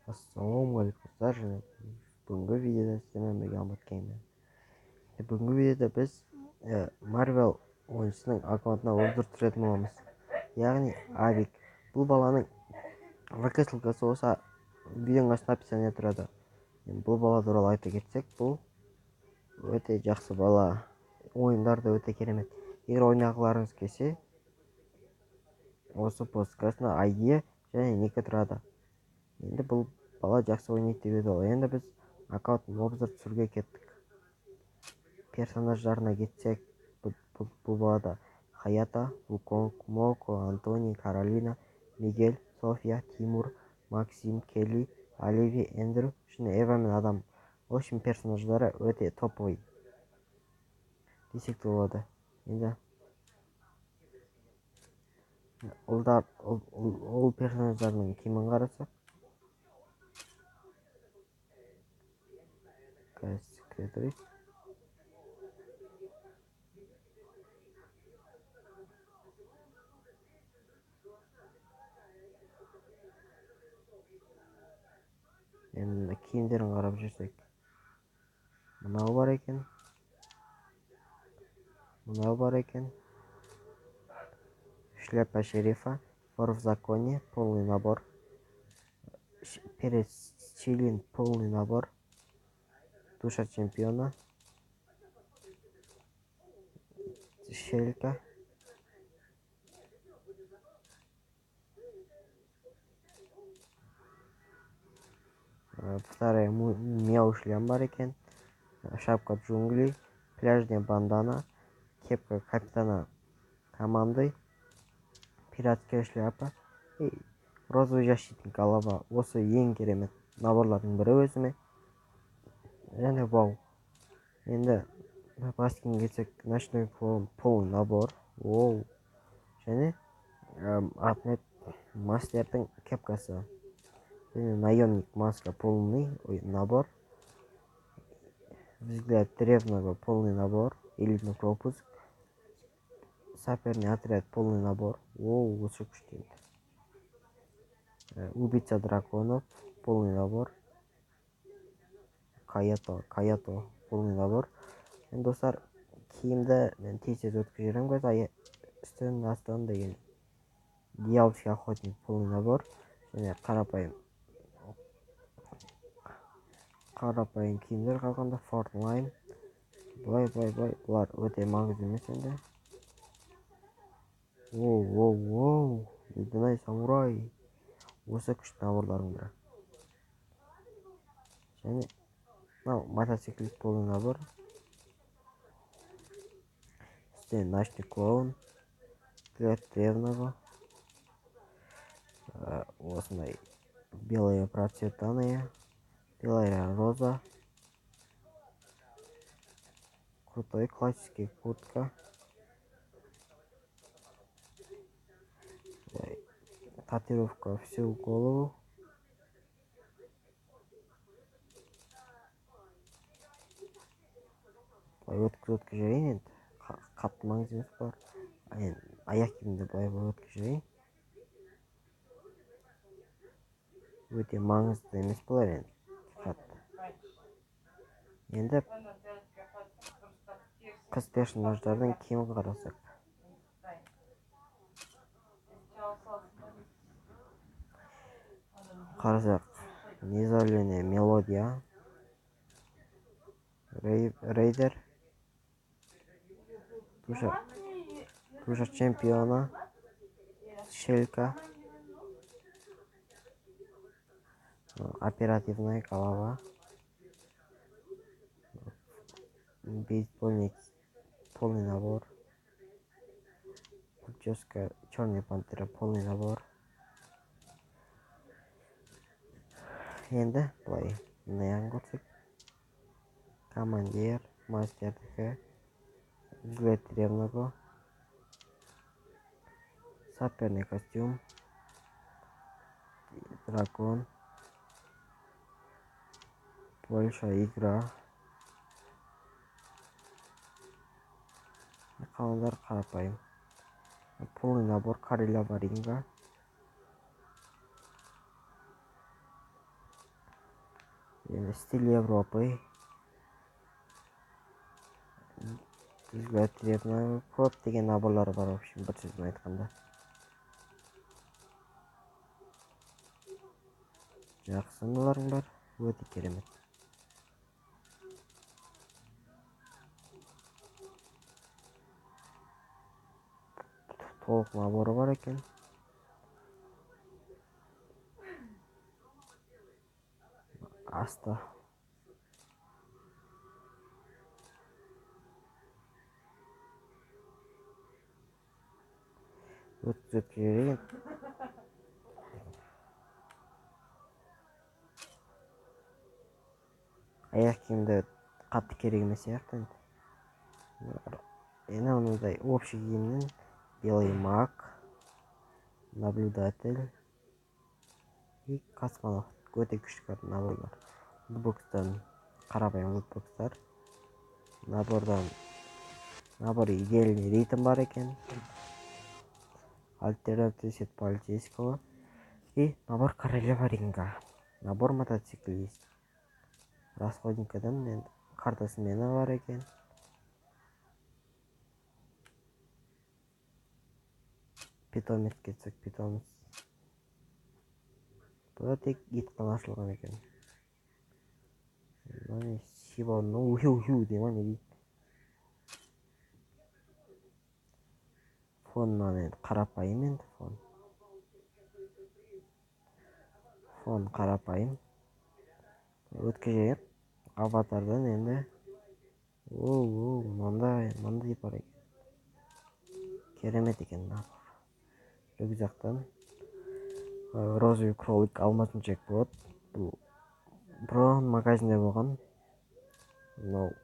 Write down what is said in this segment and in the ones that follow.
Ассалаумағалейкум, достар! Және бүгінгі видеода сіздермен бірге Алмат Геймер. Бүгінгі видеода біз Марвел ойыншысының аккаунтына обзор түсіретін боламыз. Яғни Авик. Бұл баланың ВК ссылкасы осы видеоның астына описание тұрады. Енді бұл бала туралы айта кетсек, бұл өте жақсы бала. Ойындар да өте керемет. Егер ойнағыларыңыз келсе, осы посткасына ID және никі тұрады. Енді бұл бала жақсы ойнайды деп еді ол. Енді біз аккаунтын обзор түсіруге кеттік. Персонаждарына кетсек, бұл балада Хаята, Вуконг, Моко, Антони, Каролина, Мигель, София, Тимур, Максим, Келли, Оливия, Эндрю және Эва мен Адам. В общем, персонаждары өте топовый десек те болады. Енді ұлдар, ол персонаждарының киімін қарасақ, қазір кіре тұрайық. Енді киімдерін қарап жүрсек, мынау бар екен, мынау бар екен. Шляпа шерифа, вор в законе, полный набор. Перец чилин, полный набор. Душа чемпиона. Шелька. Вторая мяу шлем бар екен. Шапка джунглей, пляжная бандана, кепка капитана команды, пиратская шляпа и розовый защитник голова. Осы ең керемет наборлардың бірі өзіме. Және вау. Енді бас киімге келсек, ночной клоун полный набор. Воу. Және атмет мастердің кепкасы. Және наемник маска полный набор. Взгляд древнего полный набор. Элитный пропуск. Саперный отряд полный набор. Воу, осы күшті енді. Убийца драконов полный набор. Каято, Каято полный набор. Енді достар, киімді мен тез-тез өткізіп жіберемін қазір. Үстін, астын деген. Дьявольский охотник полный набор. Және қарапайым киімдер қалғанда Fortnite. Былай, былай, былай. Бұлар өте маңызды емес енді. Воу, воу, воу. Ледяной самурай. Осы күшті наборлардың бірі. Және мынау мотоциклист полный набор. Үстіне ночной клоун. Взгляд древнего. Осындай белые процветание. Белая роза. Крутой классический куртка. Татуировка всю голову. Былай өткізіп өткізіп жіберейін енді. Қатты маңызды емес бұлар. Енді аяқ киімді былай былай өткізіп жіберейін. Өте маңызды емес бұлар енді. Қатты. Енді қыз персонаждардың киімін қарасақ. Қарасақ, незаявленная мелодия, рейдер, душа чемпиона, шелька, оперативная голова, бейсбольный полный набор, прическа черная пантера полный набор. Енді былай мына жағын көрсек, командир, мастердікі, взгляд древнего, саперный костюм, дракон, большая игра. Қалғандар қарапайым. Полный набор короля Варинга. Енді стиль Европы. Көп деген наборлары бар, в общем, бір сөзбен айтқанда. Жақсы мыналарың бар, өте керемет. Толық наборы бар екен. Асты. Өткізіп жіберейін. Аяқ киімді қатты керек емес сияқты енді. Енді мынандай общий киімнен белый маг, наблюдатель и космонавт. Өте күшті наборлар. Лутбокстан қарапайым лутбокстар. Набордан набор идеальный ритм бар екен. Альтернативный сет полицейского и набор королева ринга. Набор мотоциклист. Расходникадан енді карта смена бар екен. Питомец кетсек, питомец. Бұда тек ит қана ашылған екен. Сиба, ну, хю-хю дей ма, не дейді? Фоннан енді қарапайым енді фон. Фон қарапайым. Өткізіп аватардан енді о, мынандай, мынандай бар екен. Керемет екен набор. Рюкзактан розовый кролик алматын джекпот. Бұл бұрын магазинде болған. Мынау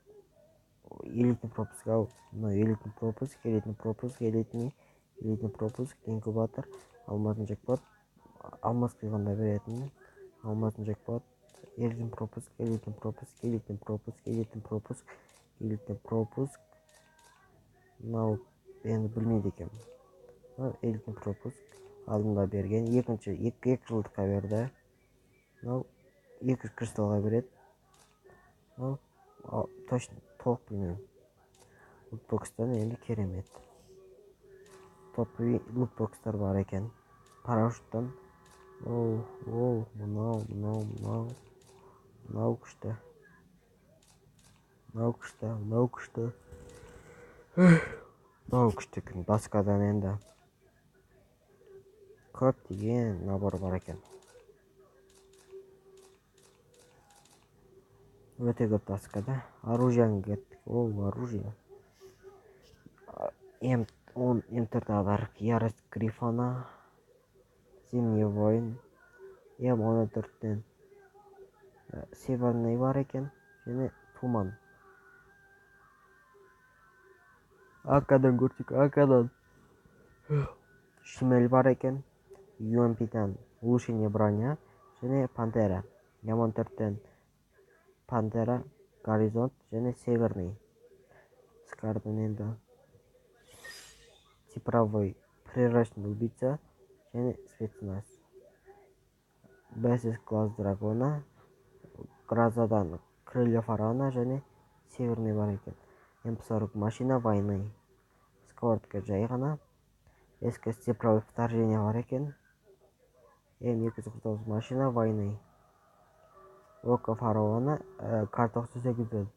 элитный пропуск, ау, мынау элитный пропуск, элитный пропуск, элитный, элитный пропуск, инкубатор, алматын джекпот, алмаз құйғанда беретін, алматын джекпот, элитный пропуск, элитный пропуск, элитный пропуск, элитный пропуск, элитный пропуск. Мынау енді білмейді екенмін. Мынау элитный пропуск алдында берген, екінші екі жылдыққа берді. Мынау 200 кристаллға береді. Мынау точно толық білмеймін. Лутбокстан енді керемет. Топовый лутбокстар бар екен. Парашюттан. Оу, оу, мынау, мынау, мынау. Мынау күшті. Мынау күшті, мынау күшті. Мынау күшті екен. Доскадан енді көптеген набор бар екен. Өте көп доскада. Оружиең кеттік. Ол оружие. М10, М4 адарық, Ярость Грифона, Зимний воин, М14-тен Северный бар екен, және Туман. АК-дан көрсек, АК-дан Шимель бар екен, UMP-тен улучшение броня және Пантера. М14-тен Пантера, Горизонт және Северный. Скардан енді цифровой прирученный убийца және спецназ. Бәсес глаз дракона, Грозадан крылья фараона және Северный бар екен. М40 машина войны. Сковородка жай ғана. СКС цифровой вторжение бар екен. М249 машина войны. Око фараона, К98-ден.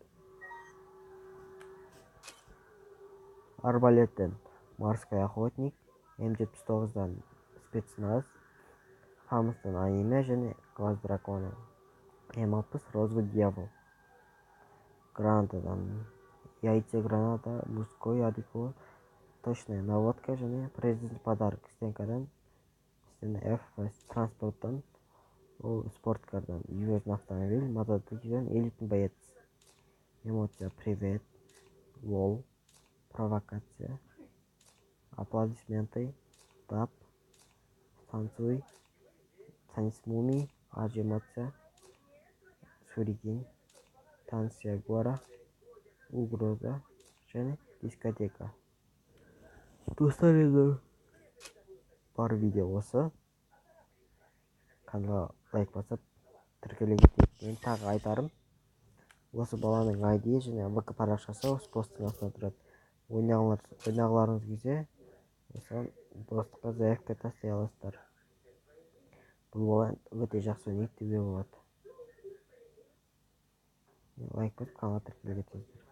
Арбалеттен Морской охотник, М79-дан спецназ, Фамустан аниме және глаз дракона. М60 розовый дьявол. Гранатадан яйца граната, мужской одеколон, точная наводка және президент подарок. Стенкадан, стена F транспорттан, ол спорткардан, южный автомобиль, мотоциклден элитный боец. Эмоция, привет, лол, провокация, аплодисменты, тап, танцуй, танец мумий, ажемация, сурикен, танция гора, угроза және дискотека. Достар, енді бар видео осы. Каналға лайк басып, Тіркеле кетейік. Енді тағы айтарым, осы баланың ID және ВК парақшасы осы посттың астында тұрады. Ойнағыларыңыз келсе, осыған достыққа заявка тастай аласыздар. Бұл бала өте жақсы ойнайды деуге болады. Лайк басып, каналға тіркеле кетіңіздер.